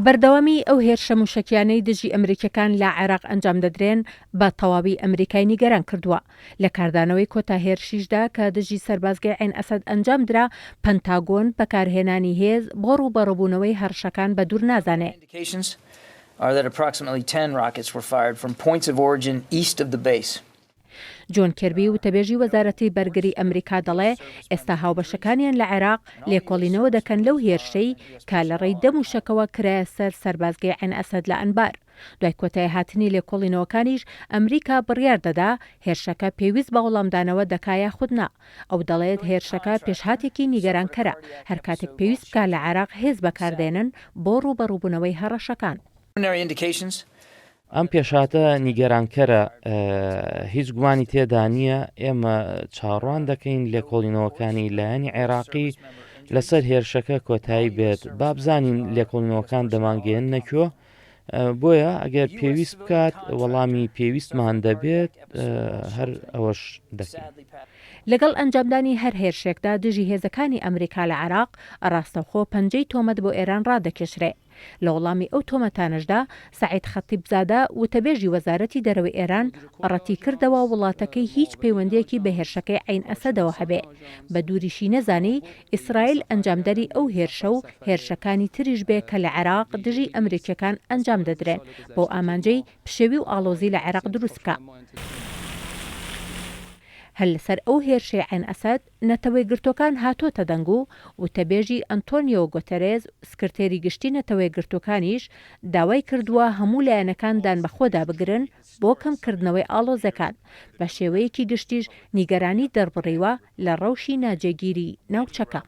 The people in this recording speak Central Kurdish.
بەردەوامیی ئەو هێرشە مووشەکییانەی دژی ئەمریکییەکان لە عێراق ئەنجام دەدرێن، بە تەواوی ئەمریکای نیگەران کردووە. لە کاردانەوەی کۆتا هێرشیشدا کە دژی سەربازگەی عەین ئەسەد ئەنجام درا، پەنتاگۆن بەکارهێنانی هێز بۆ ڕووبەڕووبوونەوەی هەڕشەکان بە دوور نازانێ. جۆن کێربی وتەبێژی وەزارەتی بەرگری ئەمریکا دەڵێ ئێستا هاوبەشەکانیان لە عێراق لێکۆڵینەوە دەکەن لەو هێرشەی کە لە ڕێی دە موشەکەوە کرایە سەر سەربازگەی عەین ئەسەد لە ئەنبار. دوای کۆتاییهاتنی لێکۆڵینەوەکانیش ئەمریکا بڕیار دەدا هێرشەکە پێویست بە وەڵامدانەوە دەکا یاخود نا. ئەو دەڵێت هێرشەکە پێشهاتێکی نیگەرانکەرە، هەرکاتێک پێویست بکا لە عێراق هێز بەکاردێنن بۆ ڕووبەڕووبوونەوەی هەڕەشەکان. ئەم پێشهاتە نیگەرانکەرە، هیچ گومانی تێدا نییە، ئێمە چاوەڕوان دەکەین لێکۆڵینەوەکانی لایەنی عێراقی لەسەر هێرشەکە کۆتایی بێت، با بزانین لێکۆڵینەوەکان دەمانگەیەننە کوێ، بۆیە ئەگەر پێویست بکات وەڵامی پێویستمان دەبێت هەر ئەوەش دەکەین. لەگەڵ ئەنجامدانی هەر هێرشێکدا دژی هێزەکانی ئەمریکا لە عێراق، ڕاستەوخۆ پەنجەی تۆمەت بۆ ئێران ڕادەکێشرێ. لە وەڵامی ئەو تۆمەتانەشدا، سەعید خەتیبزادە، وتەبێژی وەزارەتی دەرەوەی ئێران، ڕەتیکردەوە وڵاتەکەی هیچ پەیوەندییەکی بە هێرشەکەی عەین ئەسەدەوە هەبێ، بە دووریشی نەزانی ئیسرائیل ئەنجامدەری ئەو هێرشە و هێرشەکانی تریش بێ کە لە عێراق دژی ئەمریکییەکان ئەنجام دەدرێن، بەو ئامانجەی پشێوی و ئاڵۆزی لە عێراق دروست بکا. هەر لەسەر ئەو هێرشەی عەین ئەسەد، نەتەوەیەکگرتووەکان هاتۆتە دەنگ و وتەبێژی ئەنتۆنیۆ گۆتەرێز سکرتێری گشتی نەتەوەیەکگرتووەکانیش داوای کردووە هەموو لایەنەکان دانبەخۆدا بگرن بۆ کەمکردنەوەی ئاڵۆزەکان، بەشێوەیەکی گشتیش نیگەرانی دەربڕیوە لە ڕەوشی ناجێگیری ناوچەکە.